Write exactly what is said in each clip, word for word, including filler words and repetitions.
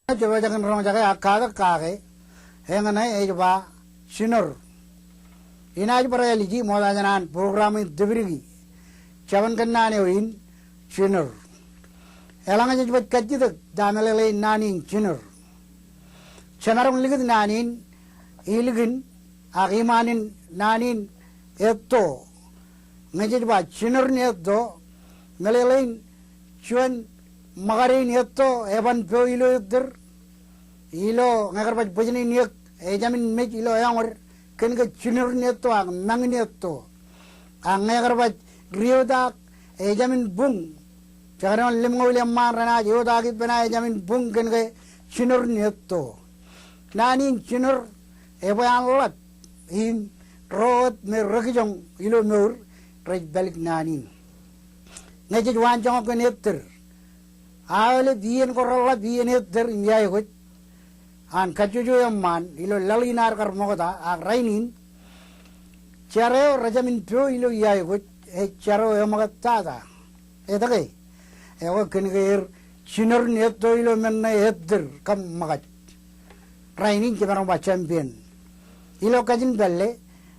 Jebwābwe jān roñjake ak katak kake, eñṇe ej ba jinor. Inaaj bar āliji ṃokta jān an program in tipdiki, jabōn kōnnaan eo in jinor. Eḷaññe jej baj kajjitōk ta meḷeḷein naan in jinor, jemaroñ likūt naan in ilikin ak iṃaan in naan in etto. Ñe jej ba jinor in etto, meḷeḷein juon ṃōkade in etto eban po ilo ettōr. Ilo ñe kar baj bōjnen eō, ejāmin mej ilo eọñōd, kōn ke jinor in etto ak mañ in etto. Ak ñe kar baj ri-eutaak, ejāmin buñ. Jekdọọn limñoul eṃṃaan renaaj eutaak ippān aō ejāmin buñ kōn ke jinor in etto. Naan in jinor ebwe an ḷap im ro wōt me rekijoñ ilo mour rej pālik naan in. Ñe jej waanjoñak kōn ettōr, aolep iien ko reḷap iien ettōr im iāekwōj an kajjojo eṃṃaan ilo laḷ in ad kar ṃokta ak rainin, jar eo rejāmin po ilo iāekwōj ej jar eo eṃōkajtata. Etke? Ekwe kōn ke er jinor in etto ilo men ṇe ettōr kab ṃōkaj. Rainin jemaroñ ba champion. Ilo kajin pālle,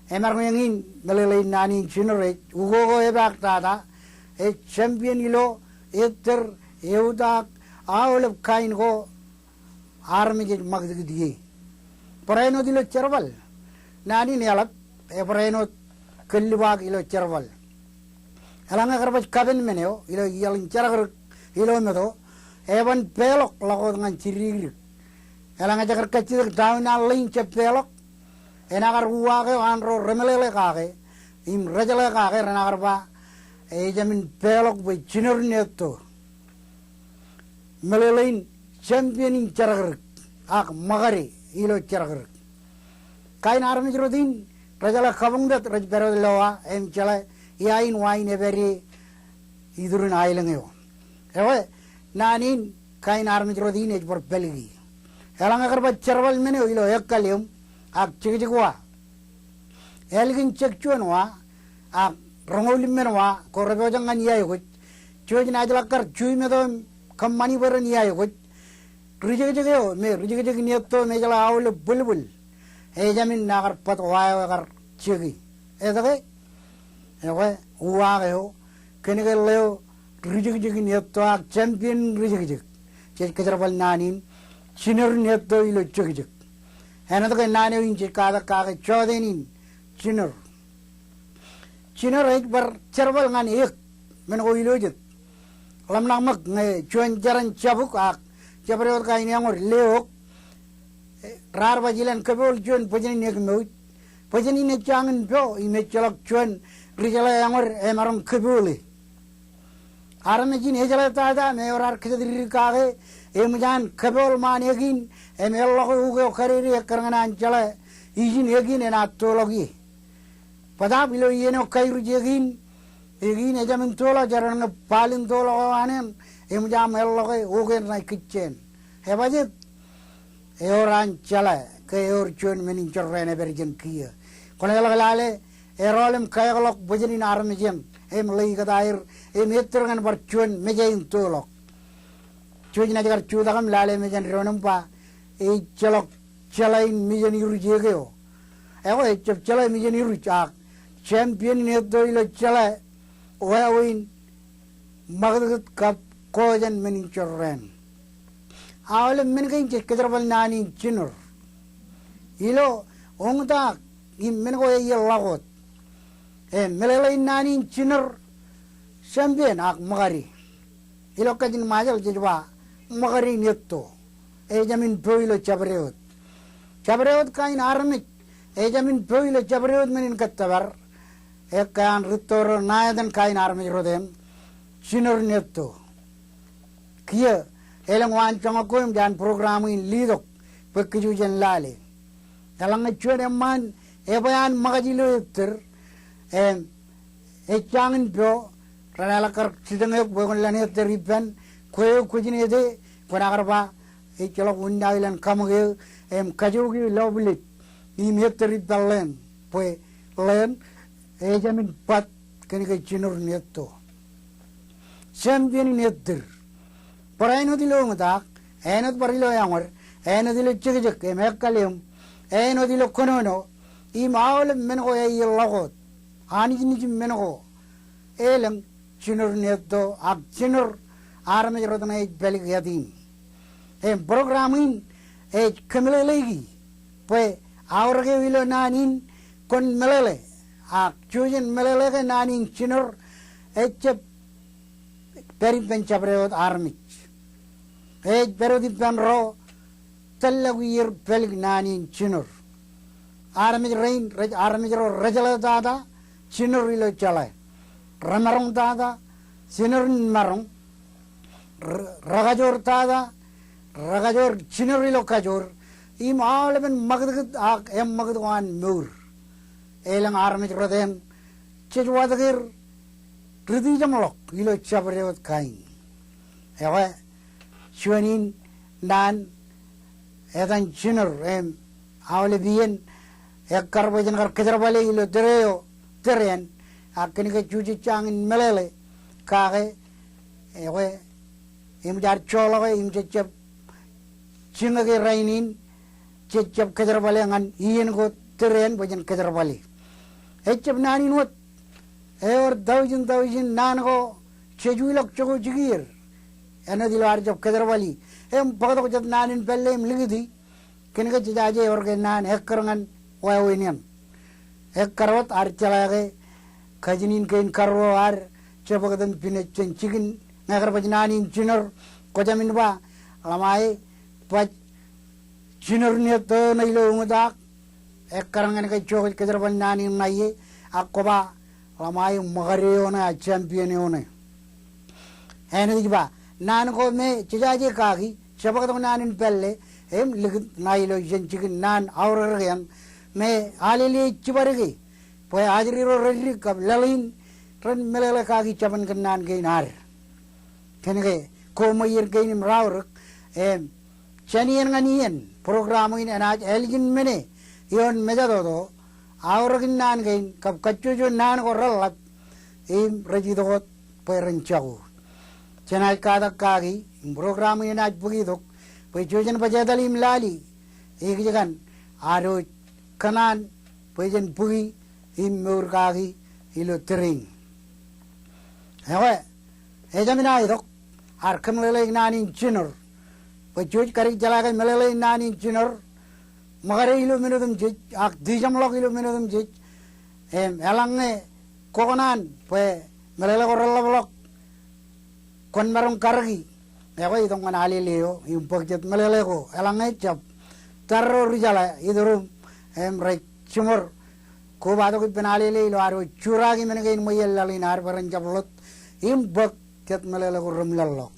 emaroñ eñin meḷeḷein naan in jinor ej ukoko epaak tata, ej champion ilo ettōr, eutaak, aolep kain ko armej ej ṃakūtkūt ie. Barāinwōt ilo jerbal, naan in eḷap, ebarāinwōt kōllibaak ilo jerbal. Eḷaññe kar baj kapen men eo ilo iaḷ in jerọkrọk ilo meto, eban peḷọk ḷọk wōt ñan jiddikdik. Eḷaññe jekar kajjitōk down an ḷein jab peḷọk, enaaj kar uwaak eo an ro remeḷeḷe kake im rejeḷā kake renaaj kar ba ejāmin peḷọk bwe jinor in etto. Meḷeḷein champion in jerọkrọk ak ṃōkade ilo jerọkrọk. Kain armej rot in rejeḷā kabuñ pād rej pād wōt lowa im jeḷā ia in wa in epād ie iturin aelōñ eo. Ekwe naan in kain armej rot in ej bar pāliki. Eḷaññe kar baj jerbal men eo ilo ekkal eṃ ak jekjek wa, ālikin jek juon wa ak roñoul ippān wa ko repojak ñan iāekwōj, jouj naaj ḷak kar juimeto im kōṃṃani bwe ren iāekwōj. Rijekjek eo me rijekjek in etto me ejeḷā aolep bwilbwil, ejāmin naaj kar bōk wa eo ekar jeki. Etke? Ekwe uwaak eo kōn ke ḷeo rijekjek in etto ak champion in rijekjek. Jej kōjerbal naan in jinor in etto ilo jekjek. Āinwōt ke naan eo in jej katak kake jọteen in jinor. Jinor ej bar jerbal ñan eōk men ko ilo jet. Ḷōmṇak ṃōk ñe juon jeran jabuk ak jabdewōt kain eọñōd leok, raar baj ilan kōpool juon bōjnen eōk mouj. Bōjnen in ejjañin po im ejjeḷọk juon ri jeḷā eọñōd emaroñ kōpoole. Armej in ejeḷā tata im eo raar kōjatdikdik kake eṃōj an kōpool ṃaan eōk in im eḷḷọke uke eo kadeede ekkar ñan an jeḷā ijin eōk in enaaj toḷọk ie. Bōtaab ilo iien eo kairuj eōk in, eōk in ejāmin toḷọk, jeran ñe bal in toḷọk eo an eṇ eṃōj aṃ eḷḷọke uke eṇ ṇa ikijjien. Ebajjeet? Ewōr an jeḷā ke ewōr juon men in jorrāān epād jān kiiō. Kwōnaaj ḷak lale erọọl im kaekḷọk bōjnen armej eṇ im ḷeikōtaer im ettōr ñan bar juon mejān in toḷọk. Jouj naaj kar jutak im lale mejān doon im ba ejjeḷọk jeḷā in mejān iruj eōk eo. Ekwe ejjab jeḷā mejān iruj ak champion in etto ilo jeḷā wāween ṃakūtkūt kab ko jān men in jorrāān. Aolep men kein jej kōjerbal naan in jinor. Ilo uñtaak im men ko ear ḷak wōt, e, meḷeḷein naan in jinor, champion ak ṃōkade. Ilo kajin Ṃajeḷ jej ba ṃōkade in etto. Ejāmin po ilo jabdewōt. Jabdewōt kain armej ejāmin po ilo jabdewōt men in kōttōpar. Ekkā an rūtto ro ṇa etan kain armej rot eṇ, jinor in etto. Kiiō elōñ waanjoñak ko im jān program in letok bwe kōj jen lale. Eḷaññe juon eṃṃaan ebwe an ṃōkaj ilo ettōr im ejjañin po, renaaj ḷak kar jitōñ eok bwe kwōn lan ettōr ippān, kwe eo kwōj in ete, kwōnaaj kar ba ejjeḷọk unin aō ilan kaṃōk eō im kajook eō lọpḷōj im ettōr ippān ḷeeṇ bwe ḷeeṇ ejāmin bat kōn ke jinor in etto. Champion in ettōr. Barāinwōt ilo uñtaak āinwōt bar ilo eañ wōr, āinwōt ilo jekjek, im ekkal eōm, āinwōt ilo kōnono, im aolep men ko ej ḷọk wōt, anijnij men ko, elōñ jinor neto, ak jinor armej rot ṇe ej pālik āt in. Im program in, ej kōmeḷeḷeiki, bwe, aorōk eo ilo naan in, kwōn meḷeḷe, ak, jouj im meḷeḷe ke naan in jinor, ejjab, pād ippān jabdewōt armej. Ej pād wōt ippān ro, tōllọk ier pālik naan in jinor. Armej rein, rej armej ro rejeḷā tata, jinor ilo jeḷā. Remaroñ tata, jinor in maroñ. Re-, rekajoor tata, rekajoor jinor ilo kajoor. Im aolepen ṃakūtkūt ak eṃṃakūt ko an mour. Elōñ armej rot eṇ, jej watōk er, ri tijeṃḷọk, ilo jabdewōt kain. Ekwe, juon in naan etan jinor im aolep iien ekkar bwe jen kar kōjerbale ilo tōre eo tōre eṇ, ak kōnke jujen jañin in meḷeḷe, kake, ekwe, im jaar joḷọke im jejjab jiñak e rainin, jejjab kōjerbale ñan iien ko tōre eṇ bwe jen kōjerbale. Ejjab naan in wōt, ewōr taujin taujin naan ko jej wiḷọk jokwe jikier. Āinwōt ilo ad jab kōjerbali. Im bōktok jet naan in pālle im likūti. Kōnke jejaje ewōr ke naan ekkar ñan wāween eṇ. Ekkar wōt ad jeḷā ke kajin in kein karuo ad, jebōktok pinej jān jikin ñe kar baj naan in jinor, kwō jāmin ba, ḷōṃae, baj jinor neto ṇe ilo uñtaak, ekkar ñan ke jokwe kōjerbal naan in ṇae, ak kwō ba, ḷōṃae ṃōkade eo ṇe, ak champion eo ṇe. Āinwōt ij ba, naan ko me jejaje kaki, jebōktok naan in pālle, im likūt ṇae ilo iien jikin naan aorōk eṇ, me alele ej jibadike, bwe ajri ro reddik kab laḷ in, ren meḷeḷe kaki jabōn kōnnaan kein ad. Kōnke, koṃ iien kein im raorōk, im jān iien ñan iien, program in enaaj ālikin men e, ioon mejatoto, aorōk in naan kein, kab kajjojo naan ko reḷap, im rej itok wōt bwe ren jako. Jenaaj katak kaki, im program in enaaj bōk itok, bwe jojen baj etal im lale, ekōjkan, ad wōj kōṇaan, bwe jen bōki, im mour kaki, ilo tōre in. Ekwe, ejāmin aetok, ad kōmeḷeḷeik naan in jinor. Bwe jouj kadik jeḷā ke meḷeḷein naan in jinor, ṃōkade ilo men otemjej, ak tijeṃḷọk ilo men otemjej, im eḷaññe kwō kōṇaan, bwe meḷeḷe ko reḷapḷọk, kwōn maroñ karōki, ekwe itok ñan alele eo, im bōk jet meḷeḷe ko, eḷaññe ejjab, tōre ro ri jeḷā, ituruṃ, im rej jiṃor, kobatok ippān alele ilo ad wōj juraaki men kein ṃweiel laḷ in ad bwe ren jab ḷot, im bōk jet meḷeḷe ko reṃlọkḷọk.